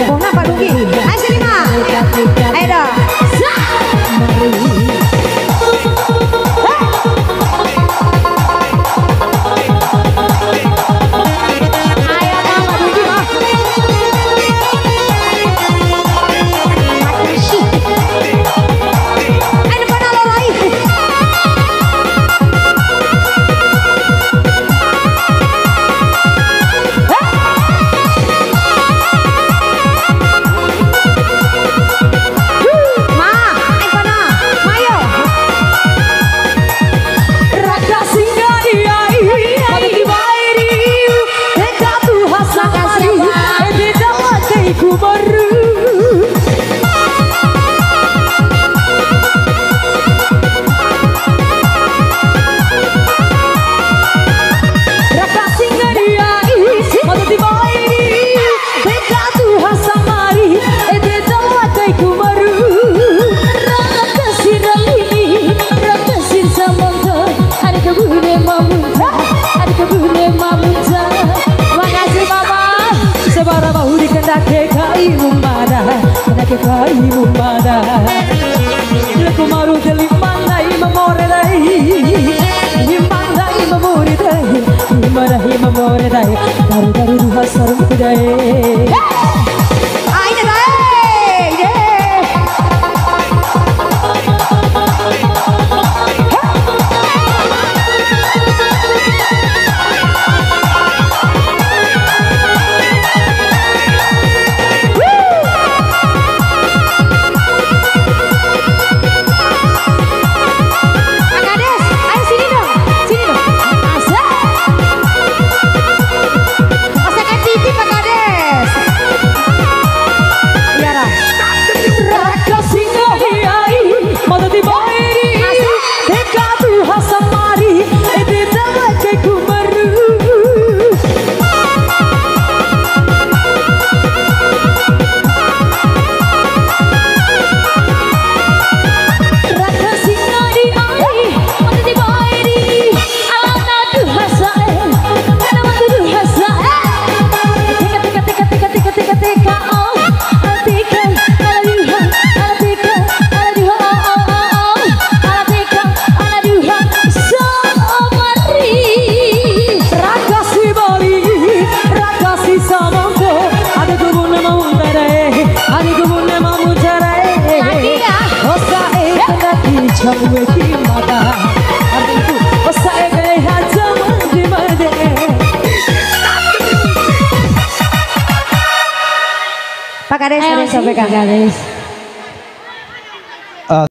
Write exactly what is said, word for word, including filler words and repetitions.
Bona Pak Duki. Ayo sini, Ma. Ayo dong. Ayo, Ma, Pak Duki, Ma. Ayo, mana lo lagi? Ma, ayo pana, mayo. Raka singari ai, mati bairi, eka tu hasa hari, ede dawa kai kumaru. Raka singari ai, mada di bairi, beka tu hasamari, ede dawa kai kumaru. Raka siralini, raka sir samanta, ada kabune mamunta, ada kabune mamunta. Makasih, Mama. Sabara bahuri kandake kai mumbada, kandake kai mumbada. Laku maru de limbang dai mamore dai. Limbang dai mamore dai. Limbang dai mamore dai. Daru daru duha sarum dai. Aina dai. Ye. Pak Kades, ayo sini dong, sini dong. Asik. Pasangan T V, Pak Kades. Iya, Ra. Raka singa hiai, mada di bairi. Asik. Deka tu hasamari, ede dawa kai kumaru. Raka singari ai, mada di bairi, ala na duha sa'e, ala na duha sa'e. Teka, teka, teka, teka, teka, teka, teka, oh. Ala teka, ala duha, ala teka, ala duha, oh, oh, oh, oh. Ala teka, ala duha, samari. Raka si bali, raka si samangko. Ada gubun mau tare, ada gubun mau tare. Lagi ya. Osa e kena ki chamwe ki mata. Artinya, osa e gaya chamwe ki mata. Pak Kades, ada yang sampaikan? Pak Kades.